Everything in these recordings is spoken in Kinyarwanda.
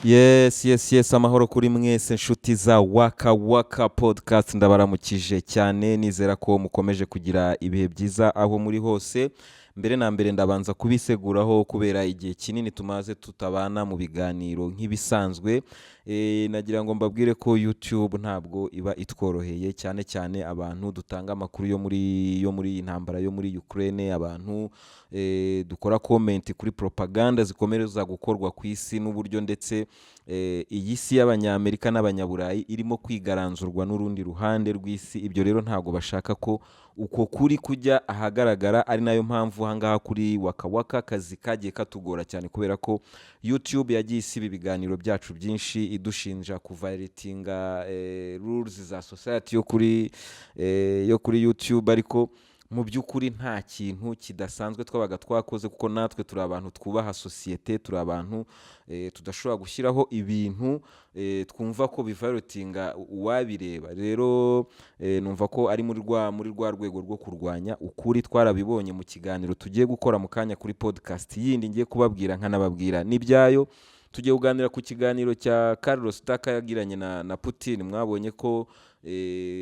Yes, amahoro kuri mwese nshuti za Waka Waka Podcast. Ndabaramukije cyane, nizera ko mukomeje kugira ibihe byiza aho muri hose. Mbere na mbere ndabanza kubiseguraho kubera igihe kinini tumaze tutabana mu biganiro nk'ibisanzwe. Nagira ngo mbabwire ko YouTube ntabwo iba itworoheye, cyane cyane abantu dutanga amakuru yo muri iyi ntambara yo muri Ukraine, abantu dukora comment kuri propaganda zikomereza gukorwa ku isi n'uburyo ndetse iyi si y'Abanyamerika n'Abanyaburayi irimo kwigaranzurwa n'urundi ruhande rw'isi. Ibyo rero ntabwo bashaka ko uko kuri kujya ahagaragara, ari nayo mpamvu ahangaha kuri Waka Waka akazi kagiye katugora cyane, kubera ko YouTube yagiye isiba ibiganiro byacu byinshi idushinja kuviolatinga rules za society yo kuri YouTube. Ariko mu by'ukuri nta kintu kidasanzwe twabaga twakoze, kuko natwe turi abantu twubaha sosiyete, turi abantu tudashobora gushyiraho ibintu twumva ko biviolatinga uwabireba. Rero numva ko ari muri rwa rwego rwo kurwanya ukuri. Twarabibonye mu kiganiro tugiye gukora mu kanya kuri podcast yindi ngiye kubabwira, nkanababwira n'ibyayo. Tugiye kuganira ku kiganiro cya Carlos Tucker yagiranye na Putin. Mwabonye ko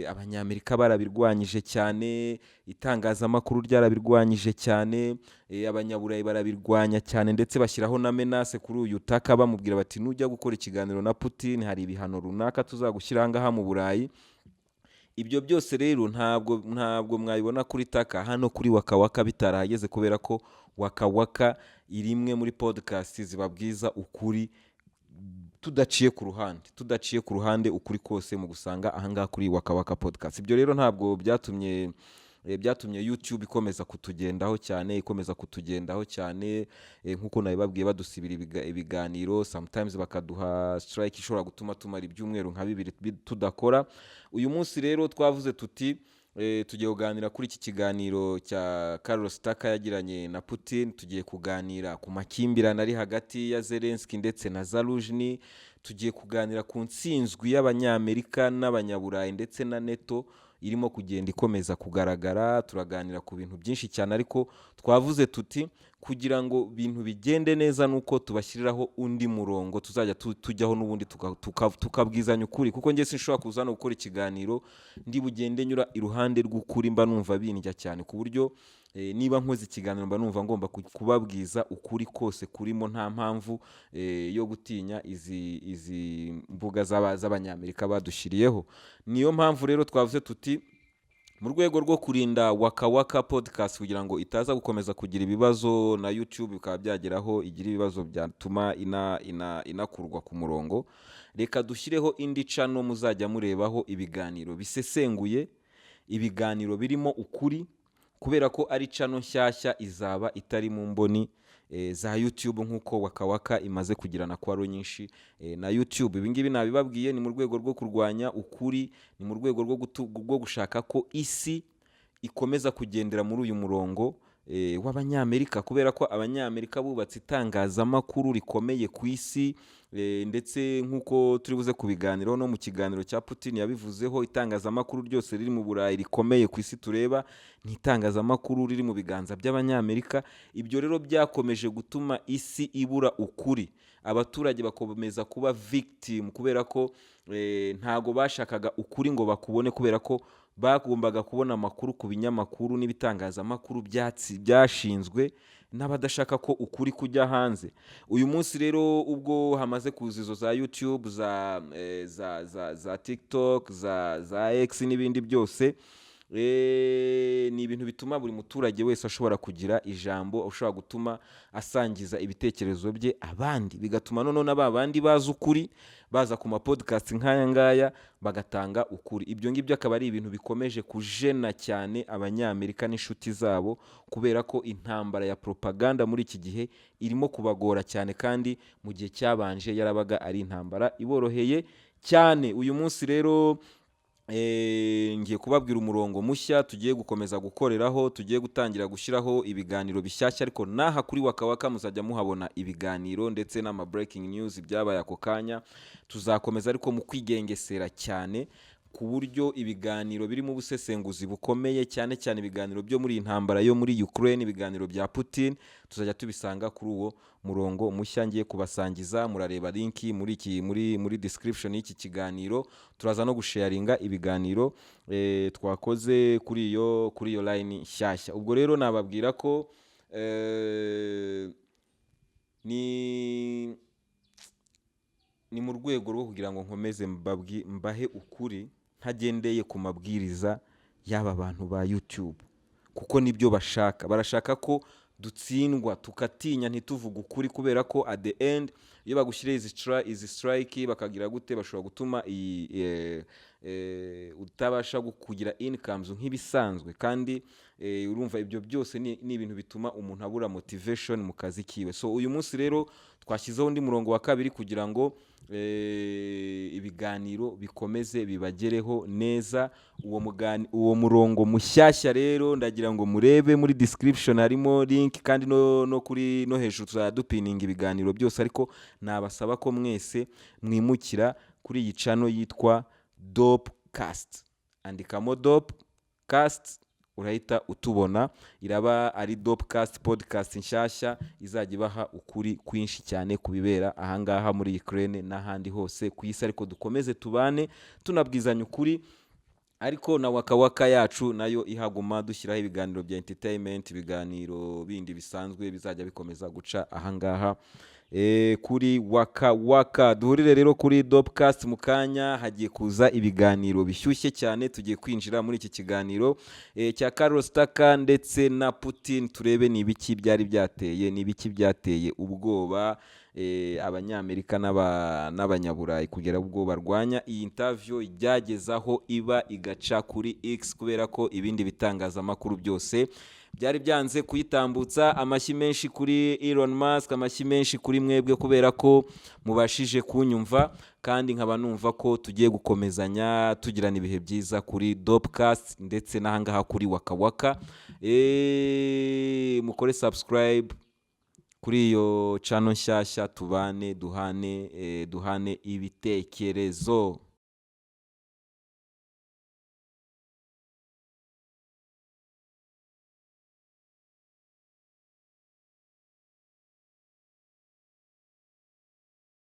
Abanyamerika barabirwanyije cyane, itangazamakuru ryarabirwanyije cyane, Abanyaburayi barabirwanya cyane, ndetse bashyiraho na menace kuri uyu Tucker, bamubwira bati: "Nujya gukora ikiganiro na Putin hari ibihano runaka tuzagushyira aha ngaha mu Burayi." Ibyo byose rero ntabwo mwabibona kuri Tucker hano kuri Waka Waka bitarahageze, kubera ko Waka Waka iri imwe muri podcast zibabwiza ukuri tudaciye ku ruhande, ukuri kose mu gusanga ahangaha kuri Waka Waka Podcast. Ibyo rero ntabwo byatumye YouTube ikomeza kutugendaho cyane, nk'uko nabibabwiye, badusibira ibiganiro, sometimes bakaduha strike ishobora gutuma tumara ibyumweru nka 2 tudakora. Uyu munsi rero twavuze tuti tugiye kuganira kuri iki kiganiro cya Carlos Tucker yagiranye na Putin, tugiye kuganira ku makimbirane ari hagati ya Zelensky ndetse na Zaluzhny, tugiye kuganira ku ntsinzwi y'Abanyamerika n'Abanyaburayi ndetse na NATO irimo kugenda ikomeza kugaragara. Turaganira ku bintu byinshi cyane, ariko twavuze tuti kugira ngo ibintu bigende neza nuko tubashyiriraho undi murongo tuzajya tujyaho n'ubundi tukabwizanya ukuri, kuko njye sinshobora kuza hano gukora ikiganiro ndi bugende nyura iruhande rw'ukuri. Mba numva bindya cyane, ku buryo niba nkoze ikiganiro mba numva ngomba kubabwiza ukuri kose kurimo, nta mpamvu yo gutinya izi mbuga z'Abanyamerika badushyiriyeho. Niyo mpamvu rero twavuze tuti mu rwego rwo kurinda Waka Waka Podcast kugira ngo itaza gukomeza kugira ibibazo na YouTube, bikaba byageraho igira ibibazo byatuma inakurwa ku murongo, reka dushyireho indi channel muzajya murebaho ibiganiro bisesenguye, ibiganiro birimo ukuri, kubera ko ari channel nshyashya izaba itari mu mboni za YouTube, nk'uko Waka Waka imaze kugirana quarrel nyinshi na YouTube. Ibi ngibi nabibabwiye, ni mu rwego rwo kurwanya ukuri, ni mu rwego rwo gushaka ko isi ikomeza kugendera muri uyu murongo w'Abanyamerika, kubera ko Abanyamerika bubatse itangazamakuru rikomeye ku isi, ndetse nk'uko turi buze kubiganiraho no mu kiganiro cya Putin yabivuzeho, itangazamakuru ryose riri mu Burayi rikomeye ku isi tureba ni itangazamakuru riri mu biganza by'Abanyamerika. Ibyo rero byakomeje gutuma isi ibura ukuri, abaturage bakomeza kuba victim, kubera ko ntago bashakaga ukuri ngo bakubone, kubera ko bagombaga kubona amakuru ku binyamakuru n'ibitangazamakuru byashinzwe n'abadashaka ko ukuri kujya hanze. Uyu munsi rero ubwo hamaze kuza izo za YouTube, za TikTok, za X n'ibindi byose, ni ibintu bituma buri muturage wese ashobora kugira ijambo, ushobora gutuma asangiza ibitekerezo bye abandi, bigatuma noneho na ba bandi bazi ukuri baza ku ma podcast nk'aya ngaya bagatanga ukuri. Ibyo ngibyo akaba ari ibintu bikomeje kujena cyane Abanyamerika n'inshuti zabo, kubera ko intambara ya propaganda muri iki gihe irimo kubagora cyane, kandi mu gihe cyabanje yarabaga ari intambara iboroheye cyane. Uyu munsi rero ngiye kubabwira umurongo mushya tugiye gukomeza gukoreraho, tugiye gutangira gushyiraho ibiganiro bishyashya, ariko n'aha kuri Waka Waka muzajya muhabona ibiganiro ndetse n'ama breaking news byabaye ako kanya. Tuzakomeza ariko mu kwigengesera cyane. ku buryo ibiganiro birimo ubusesenguzi bukomeye, cyane cyane ibiganiro byo muri iyi ntambara yo muri Ukraine, ibiganiro bya Putin, tuzajya tubisanga kuri uwo murongo mushya ngiye kubasangiza. Murareba link muri iki muri description y'iki kiganiro. Turaza no gusharinga ibiganiro twakoze kuri iyo line nshyashya. Ubwo rero nababwira ko ni mu rwego rwo kugira ngo nkomeze mbahe ukuri ntagendeye ku mabwiriza y'aba bantu ba YouTube, kuko nibyo bashaka. Barashaka ko dutsindwa, tukatinya, ntituvuge ukuri, kubera ko at the end iyo bagushyiriye izi strike, bakagira gute, bashobora gutuma iyi utabasha kugira incomes nk'ibisanzwe. Kandi urumva ibyo byose ni ibintu bituma umuntu abura motivation mu kazi kiwe. So uyu munsi rero twashyizeho undi murongo wa kabiri kugira ngo ibiganiro bikomeze bibagereho neza. Uwo murongo mushyashya rero, ndagira ngo murebe muri description, harimo link, kandi no kuri no hejuru tuzajya dupininga ibiganiro byose. Ariko nabasaba ko mwese mwimukira kuri iyi channel yitwa Dopecast. Andikamo Dopecast urahita utubona. Iraba ari Dopecast podcast nshyashya izajya ibaha ukuri kwinshi cyane ku bibera ahangaha muri Ukraine n'ahandi hose ku isi. Ariko dukomeze tubane, tunabwizanya ukuri, ariko na Waka Waka yacu nayo ihaguma, dushyiraho ibiganiro bya entertainment, ibiganiro bindi bisanzwe bizajya bikomeza guca ahangaha kuri Waka Waka. Duhurire rero kuri Dopecast mu kanya. Hagiye kuza ibiganiro bishyushye cyane. Tugiye kwinjira muri iki kiganiro cya Carlos Tucker ndetse na Putin, turebe ni ibiki byari byateye, ni ibiki byateye ubwoba Abanyamerika n'Abanyaburayi kugera ubwo barwanya iyi interview, byageze aho iba igaca kuri X, kubera ko ibindi bitangazamakuru byose byari byanze kuyitambutsa. Amashyi menshi kuri Elon Musk, amashyi menshi kuri mwebwe kubera ko mubashije kunyumva, kandi nkaba numva ko tugiye gukomezanya tugirana ibihe byiza kuri Dopecast ndetse n'ahangaha kuri Waka Waka. Mukore subscribe kuri iyo channel nshyashya, tubane, duhane ibitekerezo.